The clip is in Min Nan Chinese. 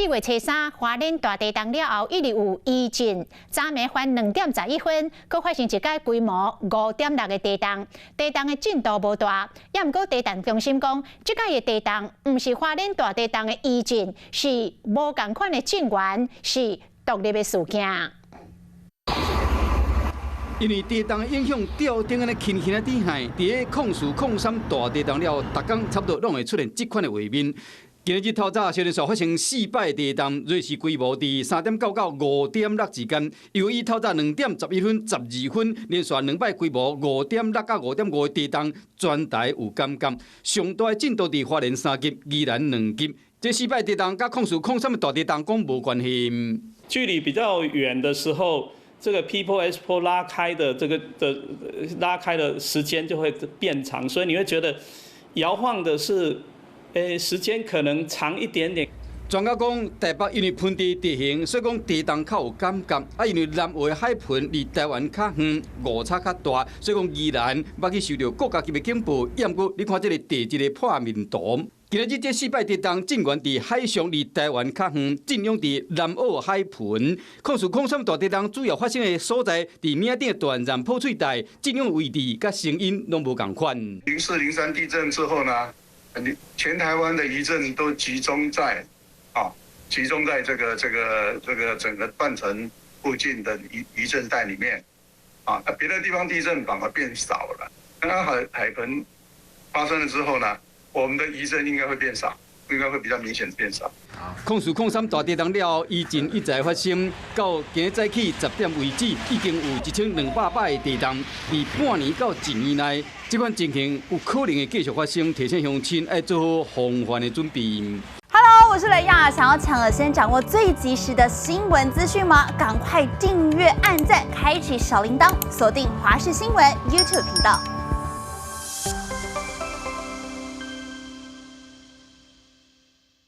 4月初3花蓮大地動了後，一直有餘震，昨暝翻2點11分，閣發生一擺規模5.6的地動，地動的震度無大，也毋過地震中心講，這擺的地動毋是花蓮大地動的餘震，是無仝款的震源，是獨立的事件。因為地動影響吊頂按呢輕輕仔佇海，佇咧04-03大地動了後，逐工差不多攏會出現這款的畫面。今日透早小連續發生四擺地動，芮氏規模佇3.9到5.6之間。由於透早2點11分、12分連續兩擺規模5.6到5.5的地動，全台有感覺。上大的震度佇花蓮3級，宜蘭2級。這四擺地動佮04-03的大地動講無關係。距離比較遠的時候，這個 P 波 S 波拉開的這個的拉開的時間就會變長，所以你會覺得搖晃的是，時間可能長一點點。專家講，台北因為盆地地形，所以講地動較有感覺。啊，因為南澳的海盆離台灣較遠，誤差較大，所以講宜蘭捌去受著國家級的警報。毋過，你看這个地質的破面圖，今日這四擺地動震源佇海上，離台灣較遠，震央佇南澳海盆。04-03大地動主要發生的所在，佇嶺頂的大巒破碎帶，震央位置佮成因攏無仝款。04-03地震之後呢，全台灣的餘震都集中在這個整個斷層附近的餘震帶裡面，啊，別的地方地震反而變少了。那海盆發生了之後呢，我們的餘震應該會變少，應該會比較明顯變少。04-03大地動了後，餘震一再發生，到今日早起10點為止，已經有1200擺的地動。佇半年到一年內，這款情形有可能會繼續發生，提醒鄉親愛做好防範的準備。 Hello，我是雷亞，想要搶先掌握最及時的新聞資訊嗎？趕快訂閱、按讚、開啟小鈴鐺，鎖定華視新聞 YouTube 頻道。